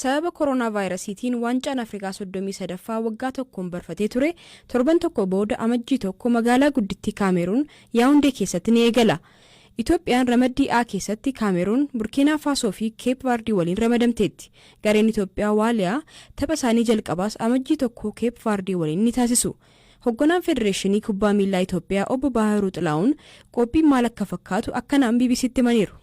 Sababa koronaa vaayirasiitiin waancaan Afrikaa 33ffaa waggaa tokkoon barfatee ture torban tokko booda Amajjii 1 magaalaa guddittii Kaameruun Yaawundee keessatti ni eegala. Itoophiyaan ramaddii A keessatti Kaameruun, Burkiinaa Faasoo fi Keep Vaardii waliin ramadamteetti. Gareen Itoophiyaa Waaliyaa tapha isaanii jalqabaas Amajjii 1 Keep Vaardii waliin ni taasisu. Hogganaan Federeeshinii Kubbaa Miillaa Itoophiyaa Obbo Baahiruu Xilaahun qophiin maal akka fakkaatu akkanaan BBCtti himaniiru.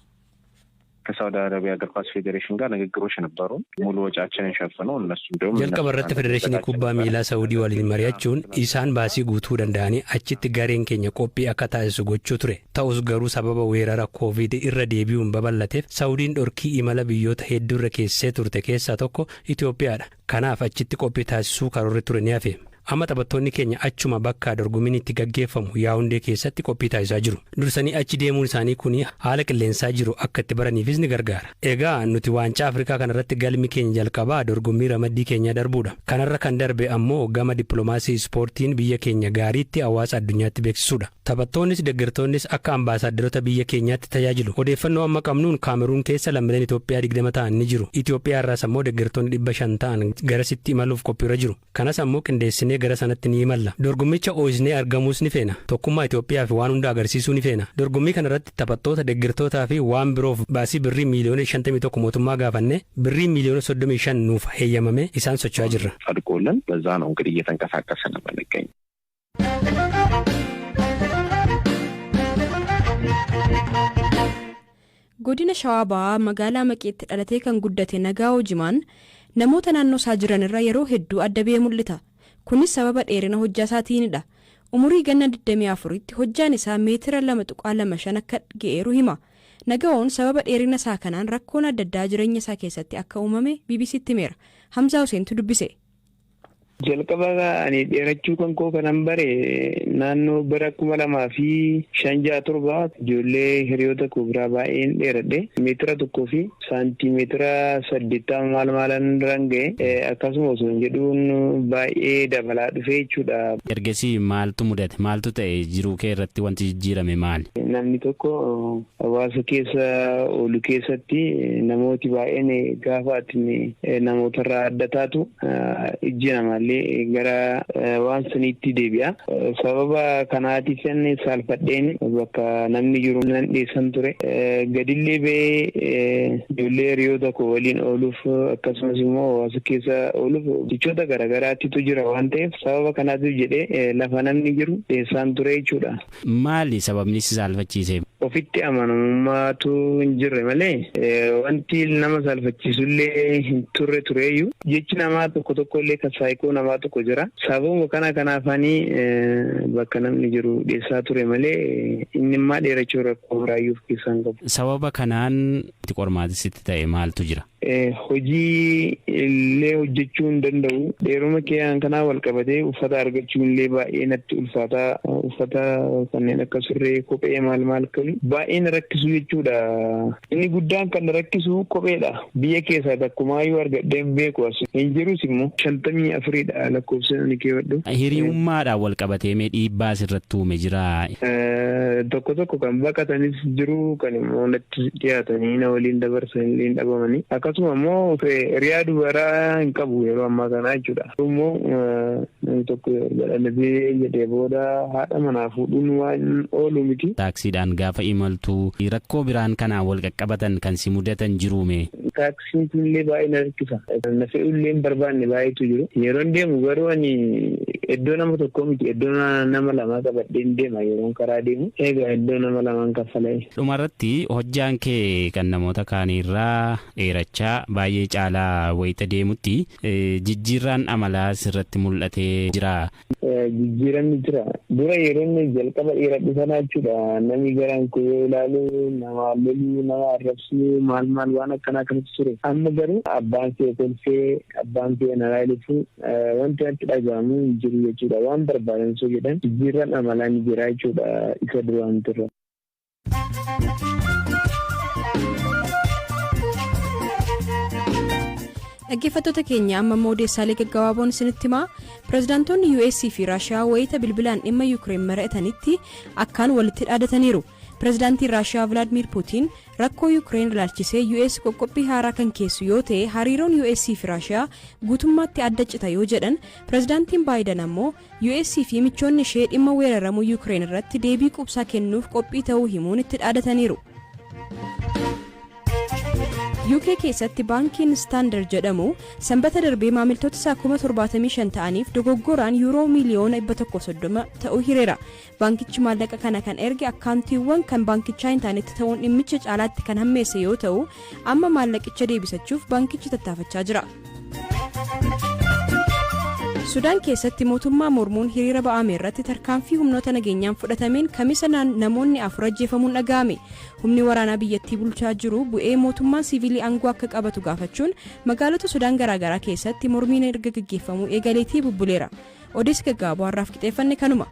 ከሳውዲ አረቢያ እግር ኳስ ፌዴሬሽን ጋር ንግግሮች ነበሩ። ሙሉ ወጪያችንን ሸፍነው እነሱ እንዲሁም Jalqaba irratti Federeeshinii Kubbaa Miilaa Sa'uudii waliin mari'achuun isaan baasii guutuu danda'anii achitti gareen keenya qophii akka taasisu gochuu ture. Ta'us garuu sababa weerara Koovid irra deebi'uun babal'ateef Sa'uudiin dhorkii imala biyyoota hedduu irra keessee turte keessaa tokko Itoophiyaadha. Kanaaf achitti qophii taasisuu karoorri ture ni hafe. Amma taphattoonni keenya achuma bakka dorgommiin itti gaggeeffamu Yaawundee keessatti qophii taasisaa jiru. Dursanii achi deemuun isaanii kun haala qilleensaa jiru akka itti baraniifis ni gargaara. Egaa nuti waancaa Afrikaa kanarratti galmi keenya jalqabaa dorgommii ramaddii keenya darbuudha. Kanarra kan darbe ammoo gama dippiloomaasii ispoortiin biyya keenya gaariitti hawaasa addunyaatti beeksisuudha. Taphattoonnis deeggartoonnis akka ambaasaadarota biyya keenyaatti tajaajilu. Odeeffannoo amma qabnuun Kaameruun keessa lammiileen Itoophiyaa 20 ta'an ni jiru. Itoophiyaa irraas ammoo deeggartoonni 500 ta'an garasitti imaluuf qophiirra jiru. Kanas ammoo qindeessinee gara sanatti ni imalla. Dorgommicha oo'isnee argamuus ni feena. Tokkummaa Itoophiyaa fi waan hunda agarsiisuu ni feena. Dorgommii kanarratti taphattoota, deeggartootaa fi waan biroof baasii birrii miiliyoona 51 mootummaa gaafanne birrii miiliyoona 35 nuuf heeyyamame isaan socho'aa jirra. ጸድቆልን በዛ ነው እንግዲህ እየተንቀሳቀስን የምንገኘው። Godina Shawaa Bahaa magaalaa Maqeetti dhalatee kan guddate Nagaawoo Jimaan namoota naannoo isaa jiran irra yeroo hedduu adda ba'ee mul'ata. Kunis sababa dheerina hojjaa isaatiinidha. Umurii ganna 24tti hojjaan isaa meetira 2.25 akka ga'eeru hima. Nagawoon sababa dheerina isaa kanaan rakkoon adda addaa jireenya isaa keessatti akka uumame BBCtti himeera. Hamzaa Huseentu dubbise. Jalqaba ani dheerachuu kan koo kanan bare naannoo bara 2005, 6, 7 ijoollee hiriyoota koo biraa baay'een dheeradhe. Meetira 1 fi saantimeetira 80 maal maalan irraan ga'e. Akkasuma osoo hin jedhuun baay'ee dabalaa dhufe jechuudha. Ergasii maaltu mudate? Maaltu ta'e? Jiruu kee irratti wanti jijjiirame maali? Namni tokko hawaasa keessa oolu keessatti namooti baay'een gaafa ati namootarraa adda taatu ijji namaallee gara waan saniitti deebi'a. Sababa kanaatiif saalfadheen bakka namni jiru nan dhiyeessan ture. Gadillee ba'ee ijoollee hiriyoota koo waliin ooluuf, akkasumas immoo hawaasa keessa ooluuf jechoota garaagaraatitu jira waan ta'eef, sababa kanaatiif jedhee lafa namni jiru dhiyeessaan ture jechuudha. Maali sababni si saalfachiise? Ofitti amanamummaatu hin jirre malee wanti nama saalfachiisullee hin turre tureeyyuu, jechi namaa tokko tokko illee kan saayikoo namaa tokko jira. Sababuma kana kanaafanii bakka namni jiru dhiyeessaa ture malee inni immaa dheerachuu rakkoo biraayyuu of keessaa hin qabu. Sababa kanaan qormaati sitti ta'e maaltu jira? Hojii illee hojjechuu hin danda'u. Dheeruma kiyaan kanaa wal qabatee uffata argachuu illee baay'ee natti ulfaataa. Uffata kanneen akka surree, kophee maal maal kan baay'ee na rakkisu jechuudha. Inni guddaan kan na rakkisu kopheedha. Biyya keessaa takkumaayyuu argadhee hin beeku, as hin jirus immoo. 54dha lakkoofsa ani keewwadhu. Hiriyummaadhaan wal qabatee mee dhiibbaa sirratti uume jira? Tokko tokko kan baqatanis jiru, kan immoo natti dhiyaatanii na waliin dabarsan illee hin dhabamanii. Akkasuma immoo hiriyaa dubaraa hin qabu yeroo ammaa kana jechuudha. Immoo namni tokko dhalatee jedhee booda haadha manaa fuudhuun waan oolu miti. Taaksiidhaan gaafa imaltu rakkoo biraan kanaan wal qaqqabatan kan si mudatan jiruume? Taaksiin kunillee baay'ee na rakkisa. Na fe'ullee hin barbaanne baay'eetu jiru. Yeroon deemu garuu ani iddoo nama tokkoo miti, iddoo nama lamaa qabadheen deema yeroon karaa deemu. Egaa iddoo nama lamaan kaffala'e. Dhumarratti hojjaan kee kan namoota kaaniirraa dheerachaa baay'ee caalaa wayita deemutti jijjiirraan amalaa sirratti mul'atee jira. Jijjiiramni jira. Dura yeroo inni jalqaba dheeradhu sana jechuudha. Namni garaan koo yoo ilaalu nama loluu, nama arrabsuu, maal maal waan akkanaa kanatti ture. Amma garuu abbaan kee kolfee, abbaan kee na ilaalifu, wanti natti dhaga'amu hin jiru jechuudha. Waan barbaadan osoo jedhan jijjiirraan amalaa ni jira jechuudha isa duraan turre. Dhaggeeffattoota keenya, amma immoo odeessaalee gaggabaaboon isinitti himaa. Pirezidaantoonni US fi Raashiyaa wayita bilbilaan dhimma Yuukireen mari'atanitti akkaan walitti dhaadataniiru. Pirezidaantiin Raashiyaa Vilaadimir Puutiin Rakkoo Yuukireen ilaalchisee US qoqqophii haaraa kan keessu yoo ta'e, hariiroon US fi Raashiyaa guutummaatti adda cita yoo jedhan, pirezidaantiin Baayiden ammoo US fi michoonni ishee dhimma weeraramuu Yuukireen irratti deebii qubsaa kennuuf qophii ta'uu himuun itti dhaadataniiru. UK keessatti baankiin Standard jedhamu Sanbata darbee maamiltoota isaa 75,000 ta'aniif dogoggoraan yuuroo miiliyoona 130 ta'uu hireera. Baankichi maallaqa kana kan erge akkaawuntiiwwan kan baankichaa hin taanetti ta'uun dhimmicha caalaatti kan hammeesse yoo ta'u, amma maallaqicha deebisachuuf baankichi tattaafachaa jira. Sudaan keessatti mootummaa mormuun hiriira ba'ame irratti tarkaanfii humnoota nageenyaan fudhatameen Kamisa namoonni 4 ajjeefamuun dhaga'ame. Humni waraanaa biyyattii bulchaa jiru bu'ee mootummaan siivilii aangoo akka qabatu gaafachuun magaalota Sudaan garaagaraa keessatti mormiin erga gaggeeffamuu eegaleetii bubbuleera. Odeessi gaggabaaboo har'aaf qixeeffanne kanuma.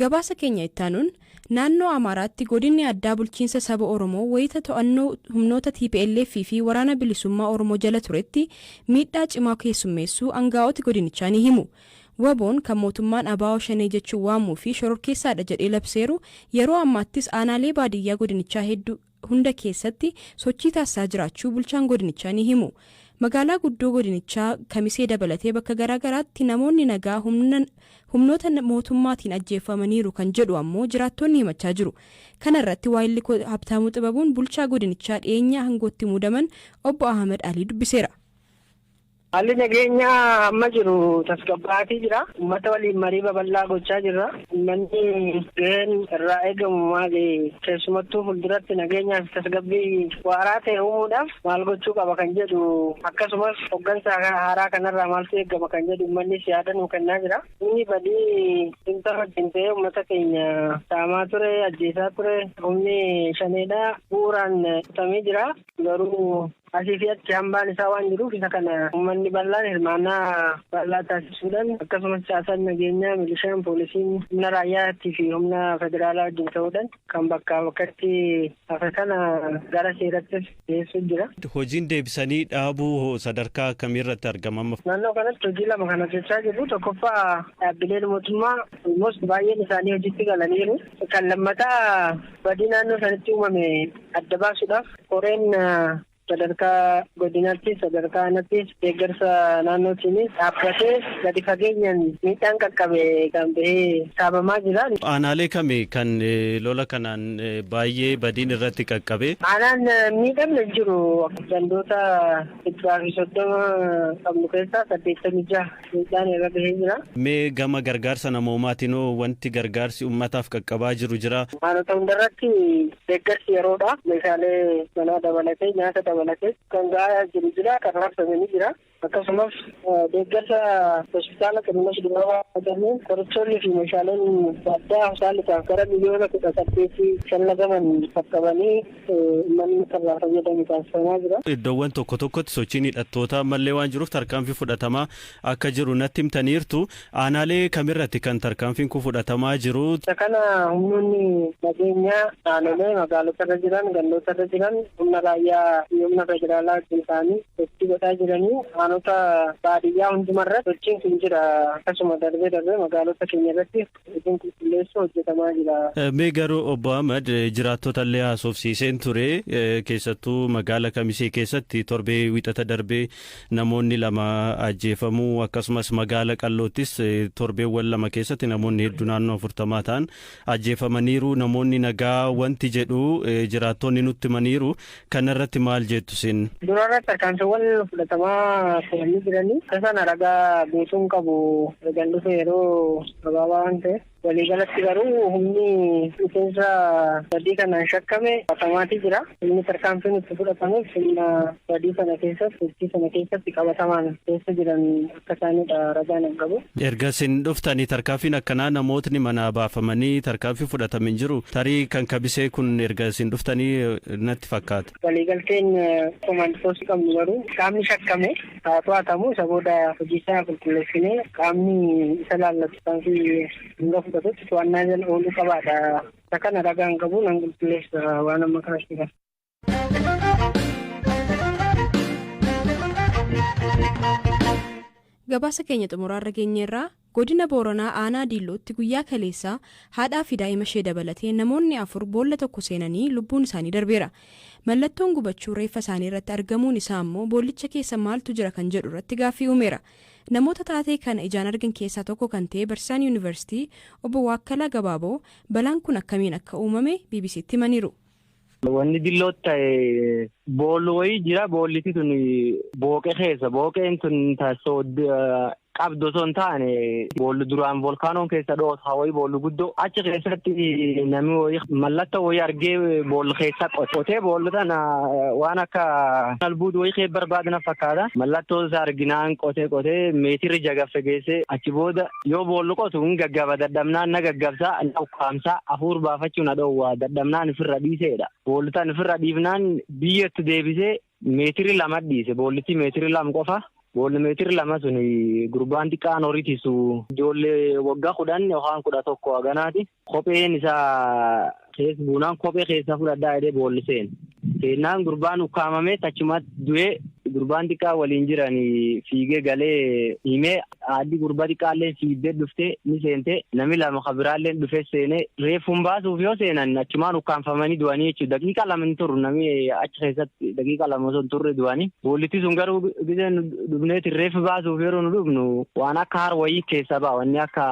Gabaasa keenya ittaanuun, naannoo Amaaraatti godinni addaa bulchiinsa saba Oromoo wayita to'annoo humnoota TPLF fi Waraana Bilisummaa Oromoo jala turetti miidhaa cimaa keessummeessuu angaa'oti godinichaa ni himu. WBOn kan mootummaan ABO Shanee jechuun waamuu fi shororkeessaadha jedhee labseeru yeroo ammaattis aanaalee baadiyyaa godinichaa hedduu hunda keessatti sochii taasisaa jiraachuu bulchaan godinichaa ni himu. Magaalaa guddoo godinichaa Kamisee dabalatee bakka garaagaraatti namoonni nagaa humnoota mootummaatiin ajjeefamaniiru kan jedhu ammoo jiraattonni himachaa jiru. Kana irratti waayilli Habtaamuu Xibabuun bulchaa godinichaa dhiyeenya aangootti muudaman obbo Ahmad Alii dubbiseera. Haalli nageenyaa amma jiru tasgabbaa'aatii jira. Uummata waliin marii babal'aa gochaa jirra. Uummanni gaheen irraa eegamu maali? Keessumattuu fuulduratti nageenyaa fi tasgabbii waaraa ta'e uumuudhaaf maal gochuu qaba kan jedhu, akkasumas hoggansa haaraa kanarraa maaltu eegama kan jedhu uummannis yaada nuu kennaa jira. Inni badii dhimma wajjin ta'ee uummata keenya saamaa ture, ajjeesaa ture, humni shaneedha bu'uuraan kutamee jira. Garuu asii fi achi hambaan isaa waan jiruuf, isa kana uummanni bal'aan hirmaannaa bal'aa taasisuudhaan, akkasumas caasaan nageenyaa, milishaan, poolisiin, humna raayyaattii fi humna federaalaa wajjin ta'uudhaan kan bakkaa bakkatti hafe kana gara seerattis dhiyeessuu jira. Hojiin deebisanii dhaabuu sadarkaa kamiirratti argama? Naannoo kanatti hojii lama kan hojjechaa jirru. Tokkoffaa, dhaabbileen mootummaa almost baay'een isaanii hojiitti galaniiru. Kan lammataa, badii naannoo sanitti uumame adda baasuudhaaf koreen sadarkaa godinaattis sadarkaa aanaattis deeggarsa naannootiinis dhaabbatee gadi fageenyaan miidhaan qaqqabe kan bahee saabamaa jira. Aanaalee kami kan lola kanaan baay'ee badiin irratti qaqqabe? Aanaan miidhamne jiru. Gandoota 130 qabnu keessaa 86 miidhaan irra gahee jira. Mee gama gargaarsa namoomaatiin wanti gargaarsi uummataaf qaqqabaa jiru jira? Aanota hundarratti deeggarsi yeroodha. Meeshaalee manaa dabalatee, nyaata dabalatee kan gahaa jiru jira, kan raabsame ni jira. Akkasumas deeggarsa hospitaala Qinnos Duwwaa jedhamuun qorichoonni fi meeshaaleen addaa hospitaalotaaf gara miliyoona 18 shallagaman qaqqabanii uummanni akka irraa fayyadamu taasifamaa jira. Iddoowwan tokko tokkotti sochiin hidhattootaa ammallee waan jiruuf tarkaanfii fudhatamaa akka jiru natti himtaniirtu. Aanaalee kamirratti kan tarkaanfiin kun fudhatamaa jiru? Isa kana humnoonni nageenyaa aanolee magaalota irra jiran, gandoota irra jiran, humna raayyaa fi humna federaalaa wajjin ta'anii sochii godhaa jiranii, aanota baadiyyaa hundumarratti sochiin kun jira. Akkasuma darbee darbee magaalota keenya irratti hojiin qulqulleessuu hojjetamaa jira. Mee garuu obbo Ahmad, jiraattota illee haasofsiiseen ture. Keessattuu magaala Kamisee keessatti torbee Wixata darbee namoonni lama ajjeefamuu, akkasumas magaala Qalloottis torbeewwan 2 keessatti namoonni hedduu naannoo 40 ta'an ajjeefamaniiru, namoonni nagaa wanti jedhu jiraattonni nutti himaniiru. Kanarratti maal jettu sin? Durarratti tarkaanfiiwwan fudhatamaa turanii jiranii. Isa sana ragaa guutuun qabu, ergan dhufe yeroo gabaabaa waan ta'eef. Waliigalatti garuu humni miseensa badii kanaan shakkame qabatamaatii jira. Humni tarkaanfiin itti fudhatames humna badii sana keessatti, sochii sana keessatti qabatamaan keessa jiran akka isaanidha ragaan hin qabu. Erga isin dhuftanii tarkaanfiin akkanaa, namootni manaa baafamanii tarkaanfii fudhatame hin jiru. Tarii kan Kamisee kun erga isin dhuftanii natti fakkaata. Waliigalteen command post qabnu garuu qaamni shakkame haa to'atamu, isa booda hojii isaa qulqulleessinee qaamni isa laallatu tarkaanfii hanga fudhatutti to'annaa jala ooluu qabaadha. Isa kana ragaan qabu, nan qulqulleessa waan amma kaasee. Gabaasa keenya xumuraarra geenyeerraa. Godina Booranaa aanaa Diillootti guyyaa kaleessaa haadhaa fi daa'ima ishee dabalatee namoonni afur boolla tokko seenanii lubbuun isaanii darbeera. Mallattoon gubachuu reeffa isaanii irratti argamuun isaa immoo boollicha keessa maaltu jira kan jedhu irratti gaaffii uumeera. Namoota taatee kana ijaan argan keessaa tokko kan ta'e barsiisaan yuunivarsiitii obbo Waakkalaa Gabaaboo balaan kun akkamiin akka uumame BBCtti himaniiru. Wanni dillootti ta'e boolli wayii jira. Boolliti tun booqee keessa. Booqeen tun qabdu osoo hin taane boolli duraan volkaanoon keessa dhoosa wayii boolli guddoo achi keessatti namni wayii mallattoo wayii argee boolli keessa qotee boolli tana waan akka albuuda wayii kee barbaadna fakkaata. Mallattoo isaa arginaan qotee qotee meetirri jagaffe geessee achi booda yoo boolli qotu hin gaggaba dadhabnaan na gaggabsaa na ukkaamsaa hafuur baafachuu na dhoowwaa dadhabnaan ofirra dhiiseedha. Boolli tana ofirra dhiifnaan biyyatti deebisee meetiri lama dhiise boollitti meetiri lama qofa. Boolli meetiri lama sun gurbaan xiqqaan horii tiisu ijoollee waggaa 10 yookaan 11 haganaati. Kopheen isaa keessa buunaan kophee keessa fudhadhaa jedhee boolli seene. Seennaan gurbaan ukkaamamee achumatti du'ee gurbaan xiqqaa waliin jiran fiigee galee himee haadhi gurbaa xiqqaallee fiigdee dhuftee ni seente namni lama kabiraallee dhufee seenee reeffuun baasuuf yoo seenan achumaan ukkaanfamanii du'anii jechuudha. Daqiiqa lama hin turru namni achi keessatti daqiiqa lama osoo hin turre du'anii. Boollitti sun garuu gisee dhufneeti reeffi baasuuf yeroo nu dhufnu waan akka har wayii keessa ba'a wanni akka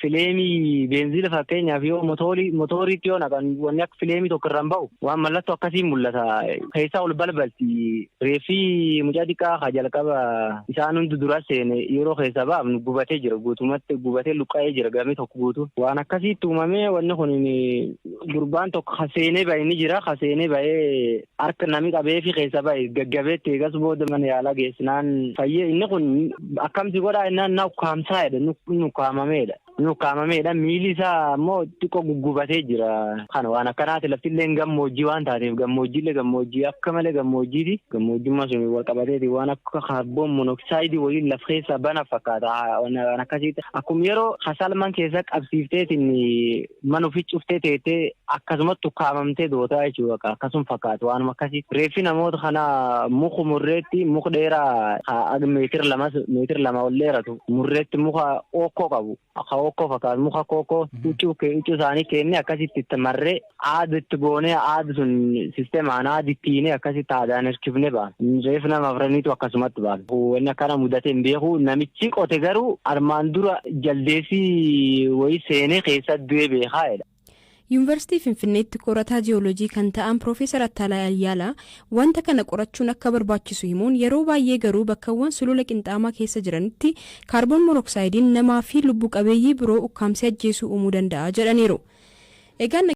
fileemii beenzila fakkeenyaaf yoo motoriitti yoo naqan wanni akka fileemii tokko irraan ba'u waan mallattoo akkasii mul'ata. Keessaa ol balbalti reeffi mucaa xiqqaa ka jalqaba isaan hundi dura seene yeroo keessa baafnu gubatee jira guutumatti gubatee luqqa'ee jira gamii tokko guutuu waan akkasiitti uumamee wanni kun gurbaan tokko kaseenee ba'e ni jira kaseenee ba'ee harka nami qabee fi keessa ba'e gaggabeetti eegas booda mana yaalaa geessinaan fayyee inni kun akkamsi godhaa innaan na ukkaamsaa jedha nu ukkaamameedha. Nu ukkaamameedha miilli isaa immoo xiqqoo guggubatee jira. Kana waan akkanaati laftillee gammoojjii waan taateef gammoojjiillee gammoojjii akka malee gammoojjiiti. Gammoojjummaa sun wal qabateeti waan akka kaarboon monoksaayidii wayii laf keessa bana fakkaata. Waan akkasiitti akkuma yeroo kasalman keessa qabsiifteetiin mana ofii cuftee teettee akkasumatti ukkaamamtee dootaa jechuudha. Akkasuma fakkaata waanuma akkasii. Reeffi namoota kana muka murreetti muka dheeraa meetira lama ol dheeratu murreetti muka okkoo qabu. Akka okkoo fakkaatu muka kookoo huccuu isaanii kennee akkasitti itti marree aada itti goonee aada sun sisteemaan aada itti hiinee akkasitti aadaan hirkifnee baana. Reeffi nama afraniitu akkasumatti baana. Wanni akkana mudate hin beeku namichi qote garuu armaan dura jaldeessi wayii seenee keessa du'ee beekaa jedha. Yuunivarsiitii Finfinneetti qorataa jiyooloojii kan ta'an Piroofeesar Attaalaa Ayyaalaa wanta kana qorachuun akka barbaachisu himuun yeroo baay'ee garuu bakkawwan sulula qinxaamaa keessa jiranitti kaarboon monooksaayidiin namaa fi lubbu qabeeyyii biroo ukkaamsee ajjeesuu uumuu danda'a jedhaniiru. Egaan